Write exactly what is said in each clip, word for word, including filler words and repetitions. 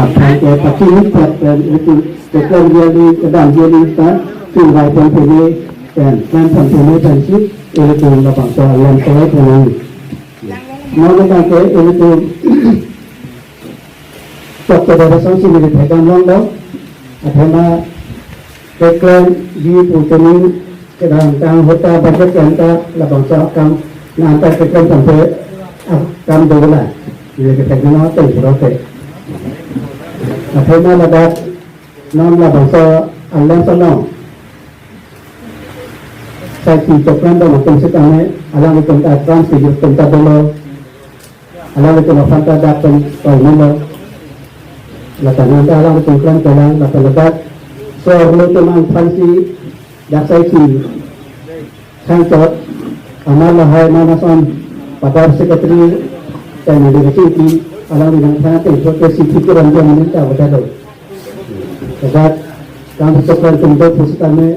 Aphan ke pachini plat pen ilitum keklem jali kedam jali ta chingvai pon pini pen klem pon pini pensi ilitum labangso alam sewai pon. Mane kake ilitum Doctor Debasang si neli phekan longlo, athema keklem ji pu tini kedamtang ahut ta budget anta labangso akam na anta keklem tangte akam dola. Neli kephekan lo te pura te. Athema ladak non labangso alam salong. Sai si keklem dong atum sitame alanglitum ta advance si atum ta dolo. Alanglitum aphan ta dak pen toimelo. Lata nanta alanglitum klemklelang, lata ladak so arlo tum aphan si dak sai si khangchot, amar lahai manason padar secretary, pen neli kachingki, alangli nangthan ateng, so ke si pikiran dia minta betul. Ladak kam sekolah tum do pusitame,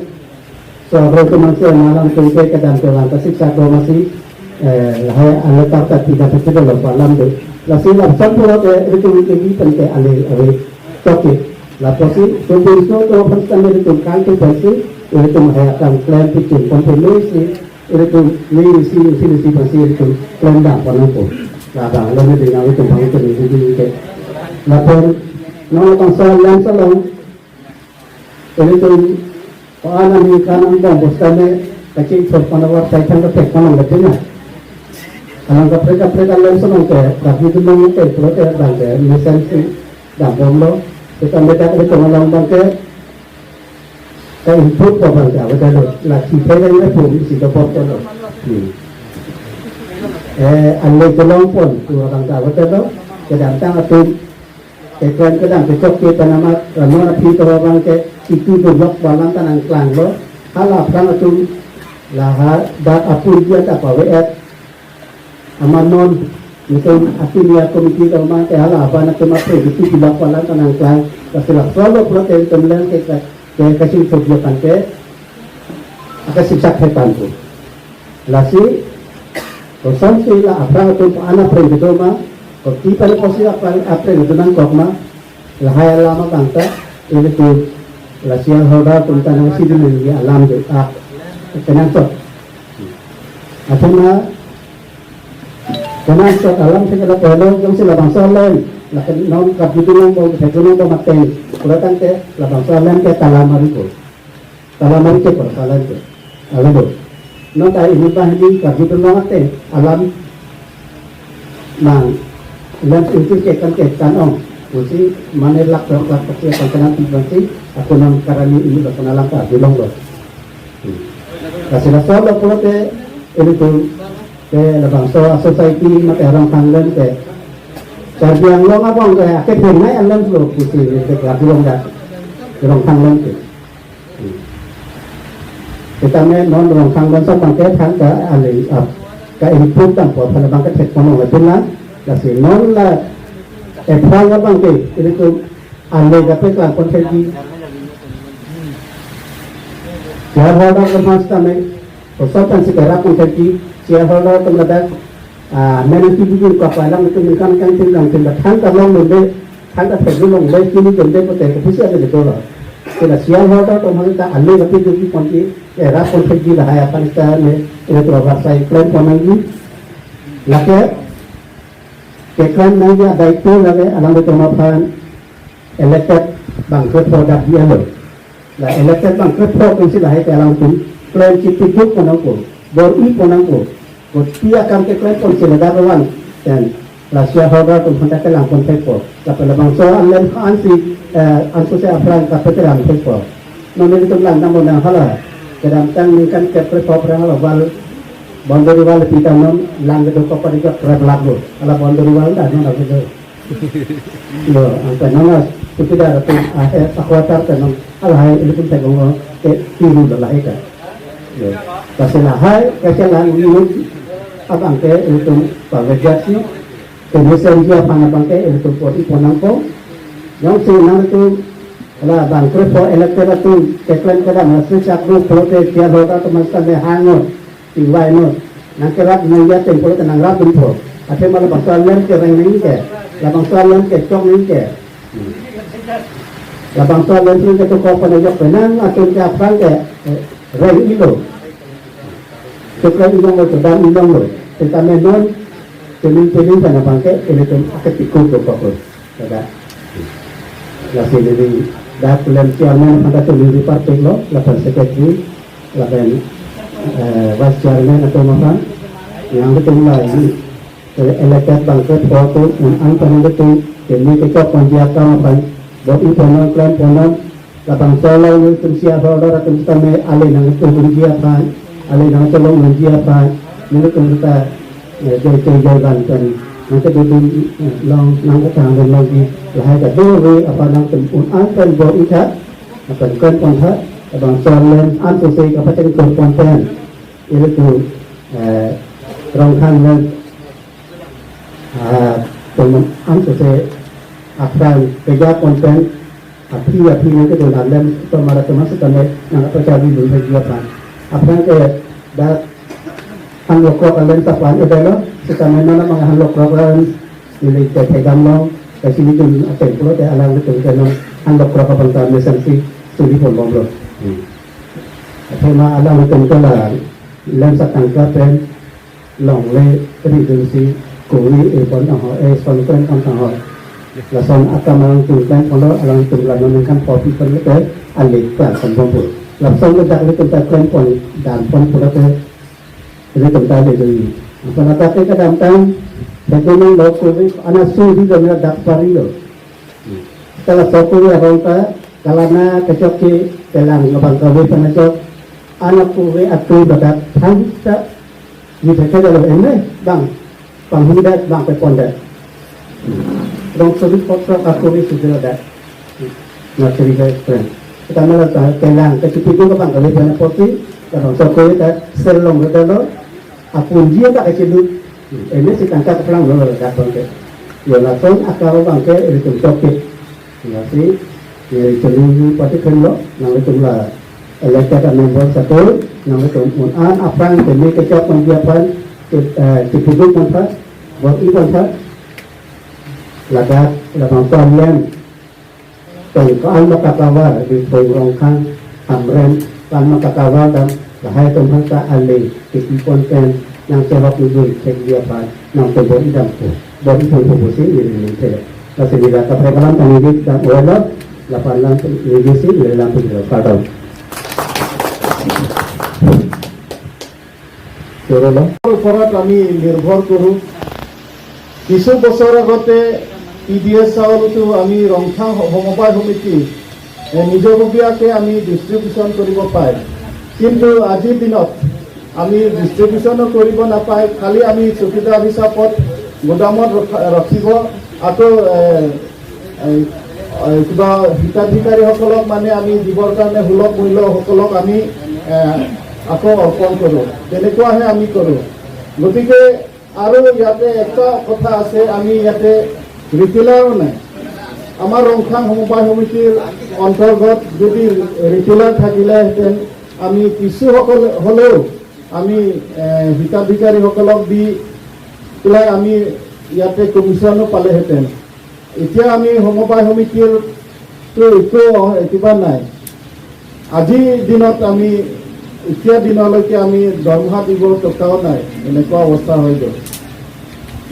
so arlo tum si alam tum ke kedam kelang kasik sak do masi, eh, lahai ale tak tak tidak betul lo alam do. Lasi la sampura ke ilitum ke di pen ke ale ale toke. Lapusi tum pun so to pun kan ilitum kan tu pensi, ilitum hai akam klem pichun kompromi si, ilitum ni si ni si ni si pensi ilitum klem dam pon nangpo. Labang lo ni dengan ilitum pang ilitum ni di ke. Lapor non tang so lem salong. Ilitum ko-an aningkan angbong pusitame kachingthur pon awar sai thang kethek pon ang betul ya. Alang kaprek kaprek alam salong ke, tapi itu mong ke, pulo ke abang ke, mesen si dam bomlo. Kita meda ilitum along abang ke, ka input ko abang ke, betul lo. Laki pe kan le pun si do pon lo. Hmm. Eh, ale kelong pon, tu abang ke, betul lo. Kedamtang atum keklem kedam kechok ke pen amat, eh, non aphi to abang ke itu dovlok balang ta nangklanglo. Hala aphrang atum lahai dak apun dia ta pave-et. Amat non ilitum atum ya komiti to abang ke hala abang atum apre itu dovlok balang ta nangklang. Kasi lapulo pulo ke ilitum leng ke ke ke kasing so dia kan ke aka siksak hepan tu. Lasi, kosonsi la aphrang atum ko-an aphrang kedo ma, kopi pen kosi aphrang aphrang kedo nangkok ma, lahai alam abang ta, ilitum, la shareholder atum ta nangsi di nangji alam do, ah, kenangsot. Athema, kenangsot alam si kala pehlo, jongsi labangso alam, la ke non kap gitu nang bom, kap gitu nang bom ateng, pura tangte, labangso alam ke tala mari ko. Tala mari ke persoalan ke. Lalu do. Non ta inut banghini kap gitu nang ateng alam nang alam itu ke kan ke kan ong. Mesti mane lak lak lak ke kan kan nanti nanti aku nang karani ini bakal alam ta bilong do. Hmm. Kasi laso lo pulo te ilitum ke labangso society mate Rongkhang Lem ke. Karbi Anglong abang ke ake pernai alam lo pusi ke kap bilong da. Rongkhang Lem ke. Kita me non Rongkhang Lem sa abang ke thang ka ale ap ka input tang po phan abang ke thek kono le pun la, lasi non la aphrang abang ke ilitum ale kaprek lang pon thekji. Shareholder atum aphan sitame, kosonsi kerap pon thekji, shareholder atum ladak ah, mena ti bujur ka palang itu mengkan kan tin kan tin thang ta longle, thang ta thek longle, kini jomde pote ke pusi ale de dola. Sila shareholder atum aphan ta ale kapi duki ponji, eh, rap pon thekji lahai aphan ta ne, ilitum aphan sai klem pon nangji. Lake, keklem nangji adai tu lake, alanglitum aphan elected bangkrepho dak dia lo. La elected bangkrepho pensi lahai ke alangtum klem chipiduk pon nangpo, bor-i pon nangpo. Kopi akam keklem ponsi ladak awan, then la shareholder atum aphan ta kelang pon thekpo. Lapen labangso alam ansi, eh, anso se aphrang kapekelang thekpo. Non ilitum lang nang mo nang hala. Kedamtang ningkan keprepho aphrang hala wall, boundary wall pita non lang kedo ko padi keprep lago. Hala boundary wall ta non ago. Lo, angka nana, sekedar tu, ah, eh, sakwatar ta nang, alahai ilitum tegong, eh, tiru lahai ka. Lo, kasi lahai, kasi lang inut, abang ke ilitum pavejasi, ke mesen dia pang abang ke ilitum poti pon nangpo. Jongsi nangtum, ala bangkrepho elected atum, keklem kedam, nasi sak du, prote, dia lo ka, teman sekali hangot. Tingvai non. Nangkerap nangji ateng pulo ke nangrap dunpo. Athema labangso alam ke reng nangji ke. Labangso alam ke chok nangji ke. Labangso alem suri ke tukok pen ajok penang atum ke aphrang ke, eh, reng-ilo. Tukok ilonglo, kedam ilonglo. Sitame non, temin temin pen abang ke, ilitum aketiku tukoklo. Kada. Lasi neli dak lem chairman aphan ta neli parpiklo, lapen secretary, lapen, eh, vice chairman atum aphan, nangtum la ini, eh, elected bangkethom atum, un-an pen nangtum, kemi kechok konji akam aphan, bor-i ponnon, klem ponnon, labangso along nelitum C R holder atum sitame, ale nangtum unji aphan, ale nangtum longji aphan, nelitum ta, eh, joi joi joi ban pen, nangtum dudun, eh, long, nangtum tang dun longji, lahai ta duri aphan nangtum un-an pen bor-i tha, lapen klem pon tha, labangso alem an sose kapachengkur pon pen, ilitum, eh, Rongkhang alem, ah, atum an sose aphrang keja pon pen, aphi aphi nangkedun alem, tomara temas kami nang apa cari dun lagi aphrang. Aphrang ke dak hang lokrok alem sapan edelo, sitame nana mang hang lokrok alem, neli te thekdam long, kasi nelitum ateng pulote alanglitum ke non hang lokrok aphan ta mesensi suri ponbomlo. Hmm. Athema alanglitum ke la lem satangka pen longle ridunsi kuri e pon tangho, e son pen pon tangho. Lason akam alangtum klem ponlo, alangtum la non ningkan kopi pon lote alik ta ponbompo. Lason ke dak nelitum ta klem pon dam pon pulote nelitum ta le dun. Apana tate kedamtang, hekunang lo kuri ana suri dona dak parilo. Kala sokuri arong ta, kalana kechok ke, kelang abang kave pen ajok, anak kuri atu badak thangta, ni thekhe dalo ene, bang, panghun det, bang pepon det. Rong suri kotrok akuri sudra det. Na suri ke friend. Kita malah ta, kelang, kecipitu ke bang kave pen apotsi, kadang sokuri ta, selong ke dalo, apunji ta kecilu. Ene si tangka keplang lo, dak bangke. Yo lason akam bangke, ilitum chokit. Lasi, ya, ilitum party khen lo, nanglitum la elected a member satu, nanglitum un-an aphrang kemi kechok konji aphan, ke, eh, kepiduk kontrak, bor-i kontrak, ladak, labangso alem, tong ko-an ma kakavar, di Thong Rongkhang, Hamren, ko-an ma kakavar dam, lahai atum aphan ta ale, kepi pon pen, nangchehok nujui, thekji aphan, nangtum bor-i dampo. Bor-i dampo pusi, neli ningthe. Lasi neli la kaprek alam ta neli dam oi lo, lapen alam neli si, neli alam pun lo, kardom. ওপৰত আমি নিৰ্ভৰ কৰোঁ। কিছু বছৰ আগতে T D S চাউলটো আমি ৰংথাং সমবায় সমিতি, এ, নিজববীয়াকৈ আমি ডিষ্ট্ৰিবিউশ্যন কৰিব পায়, কিন্তু আজিৰ দিনত আমি ডিষ্ট্ৰিবিউশ্যনো কৰিব নাপায়। খালি আমি চকীদাৰ হিচাপত গুদামত ৰখা-, ৰাখিব, আকৌ, এ, এই, এই, কিবা হিতাধিকাৰীসকলক মানে আমি দিবৰ কাৰণে সুলভ মূল্যসকলক আমি, এ, আকৌ অৰ্পণ কৰোঁ। তেনেকুৱাহে আমি কৰোঁ। গতিকে আৰু ইয়াতে এটা কথা আছে, আমি ইয়াতে ৰিটেইলাৰো নাই। আমাৰ ৰংথাং সমবায় সমিতিৰ অন্তৰ্গত যদি ৰিটেইলাৰ থাকিলেহেঁতেন, আমি কিছুসকল হ'লেও আমি, এ, হিতাধিকাৰীসকলক দি পেলাই আমি ইয়াতে কমিশ্যনো পালেহেঁতেন। এতিয়া আমি সমবায় সমিতিৰ তো একো কিবা নাই। আজিৰ দিনত আমি, এতিয়া দিনলৈকে আমি দৰমহা দিব টকাও নাই, এনেকুৱা অৱস্থা হৈ গ'ল।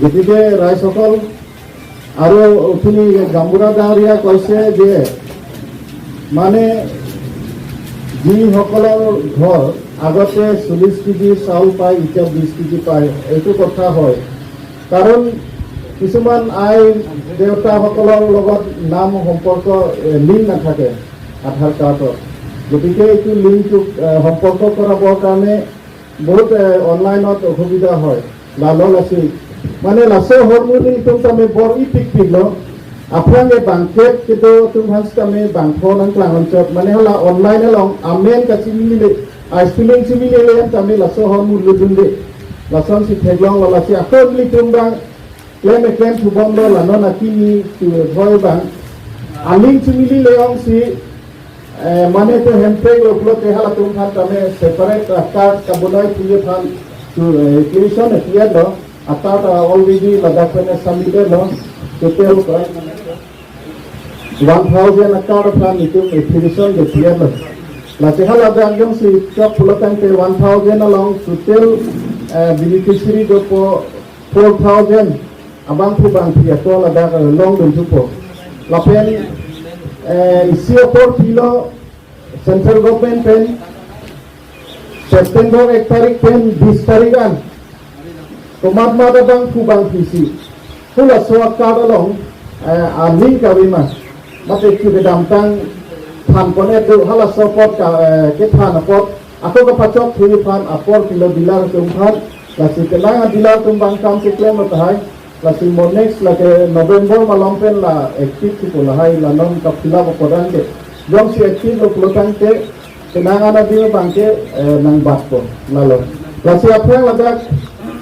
গতিকে ৰাইজসকল আৰু অথনি গাঁওবুঢ়া ডাঙৰীয়া কৈছে যে মানে যিসকলৰ ঘৰ আগতে চল্লিছ কেজি চাউল পায়, এতিয়া বিছ কেজি পায়, এইটো কথা হয়। কাৰণ কিছুমান আই দেউতাসকলৰ লগত নাম সম্পৰ্ক, এ, লিংক নাথাকে আধাৰ কাৰ্ডত। গতিকে এইটো লিংকটো, এ, সম্পৰ্ক কৰাবৰ কাৰণে বহুত, এ, অনলাইনত অসুবিধা হয়। Lalo lasi, mane laso ahormu nelitum tame bor-i pikpiklo. Aphrang ke bangkep kedo atum aphan sitame bangpho nangklang anchot. Mane hala online along amen kachimilile, a-spelling chimilile an tame laso ahormu ludunde. Lasonsi theklonglo lasi ako nelitum bang klem eklem thubomlo la non akimi tu bhoi bang. Aling chimilile ongsi, eh, mane to hemprek lo pulote halatum aphan tame separate, ah, card kabonai puye aphan tu, eh, application e puye lo, a-card, ah, already ladak pen submitted lo, total ko. one thousand a-card aphan itum application de pian lo. Lasi haladak jongsi chok pulo tangte one thousand along total, eh, beneficiary dopo four thousand abangphu bangphi ako ladak, eh, longdun thupo. Lapen, eh, isi apor pilo central government pen September ek tarik pen bis tarik an komat mat abangphu bangphi si halaso a-card along, eh, a-link kave ma, mate kedamtang than pon-et do, halaso apot ka, eh, kethan apot ako kapachok thuji aphan apor pilo dealer atum aphan. Lasi kenang a-dealer atum abang kam si klem lo tahai. Lasi mo next lake November malom pen la active si pu lahai, la non ka-fill up apot an ke. Jongsi active lo pulo tangte kenang an adim abang ke, eh, nangbatpo lalo. Lasi aphrang ladak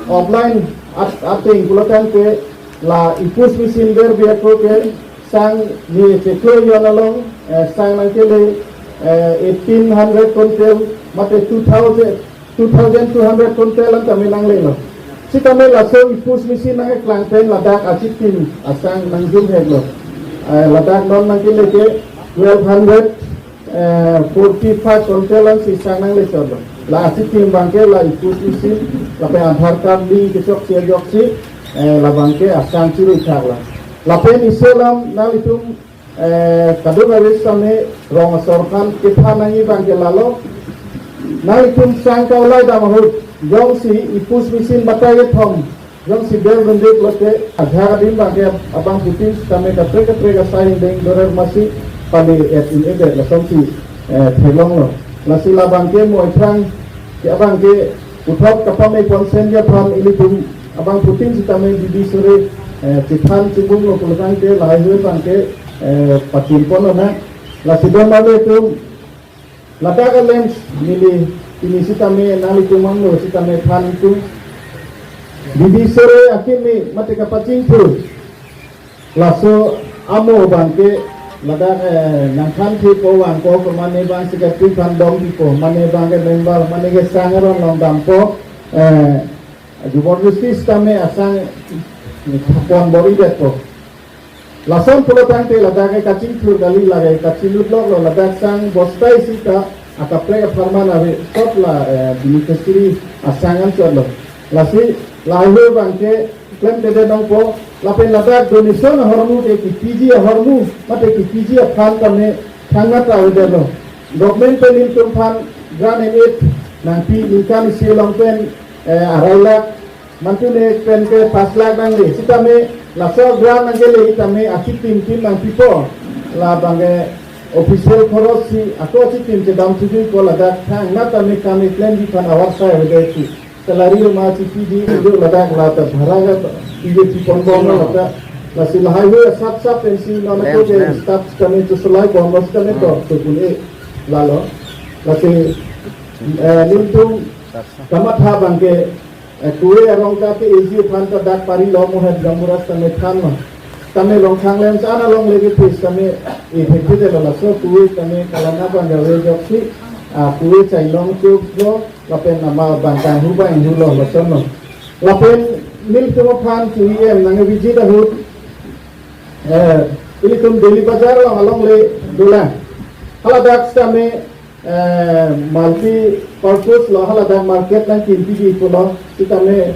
offline at-, ateng pulo tangte la ipus machine ver biako ke sang ni cheklo yon along, eh, sang nangkele, eh, eighteen hundred quintal mate two thousand, two thousand two hundred quintal an tame nanglelo. Sitame laso ipus machine nangkeklang pen ladak achitim asang nangjum heklo. Eh, ladak non nangkele ke twelve hundred, eh, forty-five quintal an si sang nanglechotlo. La achitim abang ke la ipus machine, lapen Aadhaar card link kechok si ajoksi, eh, labang ke asang chirui thaklo. Lapen isi alam nanglitum, eh, kadokave sitame rong asor aphan kethan nangji abang ke lalo. Nanglitum sang kaulai dam ahut, jongsi ipus machine batai kethom jongsi ver dunde pulote ajak adim abang ke abangphutin sitame kaprek kaprek asai ingdeng dorer masi pali et in edet lasonsi, eh, theklonglo. Lasi labang ke mo aphrang ke abang ke puthot kapame ponsen ke aphan ilitum abangphutin sitame didi sore, eh, chethan chibunglo pulo tangte lahai hui abang ke, eh, pachim ponlo na. Lasi don male atum ladak a-link neli pini sitame nanglitum angno sitame than itum didi sore akimi mate kapachingthur. Laso amo abang ke ladak, eh, nangthan thupo, vangpo, ko mane abang secretary aphan dong thupo, mane abang ke member, mane ke sang aron along dampo, eh, juborjusti sitame asang thapon bor-idetpo. Lason pulo tangte ladak ke kachingthur kali, lake kachinut loklo, ladak sang bostai sita akaprek apharman ave sot la, eh, beneficiary asang anchotlo. Lasi lahai hui abang ke klemkledet nangpo, lapen ladak donation ahormu ke kepiji ahormu mate kepiji aphan tame thangnat avedetlo. Government pen ilitum aphan grant and aid nangpi, ningkan isi along pen, eh, arai lakh, mantu ne pen ke pas lakh nangle. Sitame laso grant nangle sitame achitim tim nangpipo. Labang ke official khoros si ako achitim chedam thuji ko, ladak thangnat tame kam klemji aphan avarsai avedetji. Salary ma chipiji, idu ladak la ta bhara ka piji pipon bomlo ta. Lasi lahai hui asap sap pensi non ako ke staff kami tu selai bomlo kami to tu pun e lalo. Lasi, eh, nelitum kamatha abang ke, eh, kue arong ta ke eji aphan ta dak parilo mo het gamuras kami than ma. Kami long khanglem sana long legi pis kami, eh, thekthedetlo laso kue kami kalang abang gawe joksi, ah, kue chailong chuklo, lapen nama bangkang hu bang hu lo lason lo. Lapen nelitum aphan C E M nang visit ahut, eh, ilitum Daily Bazar along alongle dolang. Haladak sitame, eh, multi purpose lo, haladak market nangkimpi di pulo, sitame